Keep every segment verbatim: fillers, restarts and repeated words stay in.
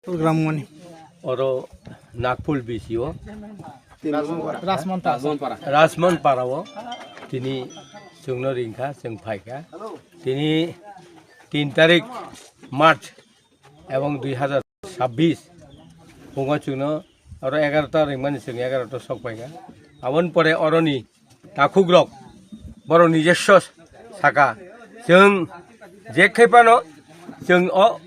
Program mani. Oro Nagpur B C O. Rajmon Para. Rajmon Para o tini chwngno ringkha, chwng phaikha. Tini tin tarik March ebong dui hazar sabbish pungo chwngno oro egarota ringmani chwng egarota sok paikha. Aboni pore oroni takhukrok borok nijoswo saka, chwng je khaipano chwng o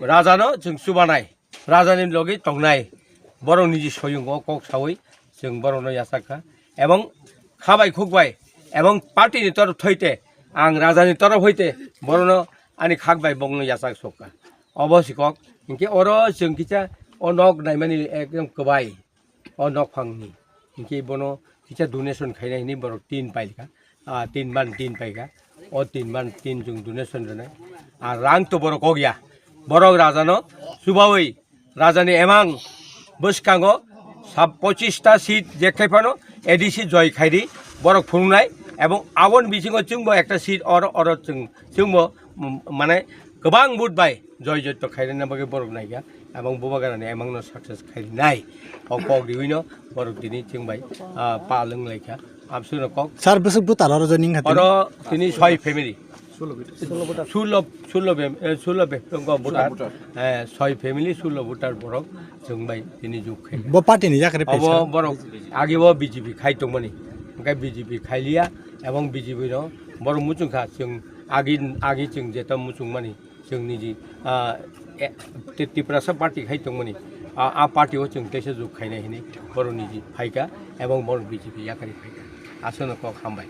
rajano chwng chubanai, rajani logi tongnai, borok niji soyungo kok sawi chwng borokno yachak kha, ebong khabai khukbai ebong party ni torof thoite ang rajani torof hoite borokno ani khak bai bongno yachak sok kha. Obo si kok hinkhe oro chwng kisa o nok naimani ekdom kwbai. O nokphangni hinkhe bono kisa donation khainai hinwi borok tin paikha, ah, tin man tin paikha, o tin man tin chwng donation rwnai. Ah, rang to borok kok ya, borok rajano chubawi rajani emang bwskango sab pochista seat je khai phano A D C joi khaidi borok phunuknai, ebong aboni bisingo chwngbo ekta seat oro oro chwng chwngbo, mm, mane kwbang vote bai joi joito khairina bagwi borok naikha, ebong bubagrani emangno success khainai. O kok riwino borok tini chwng bai, ah, pal wng laikha. Absino kok. Sir, bwswk voter oro joining kha tini? Oro tini soi family. Sullo, sullo be, eh, sullo be, tongo voter. Eh, soi family sullo voter borok chwng bai tini juk khai. Bo party ni yakre phaisa? Obo borok agi bo B J P khai tongmani. Hingke B J P khailiya, ebong B J P no borok muchung kha chwng agi, agi chwng jeto muchung mani. Chwng niji, ah, e, Ti-, Tiprasa party khai tongmani, ah, a party o chwng teisa juk khainai hinwi borok niji phaikha ebong borok B J P yakarwi phaikha. Aswkno kok hambai.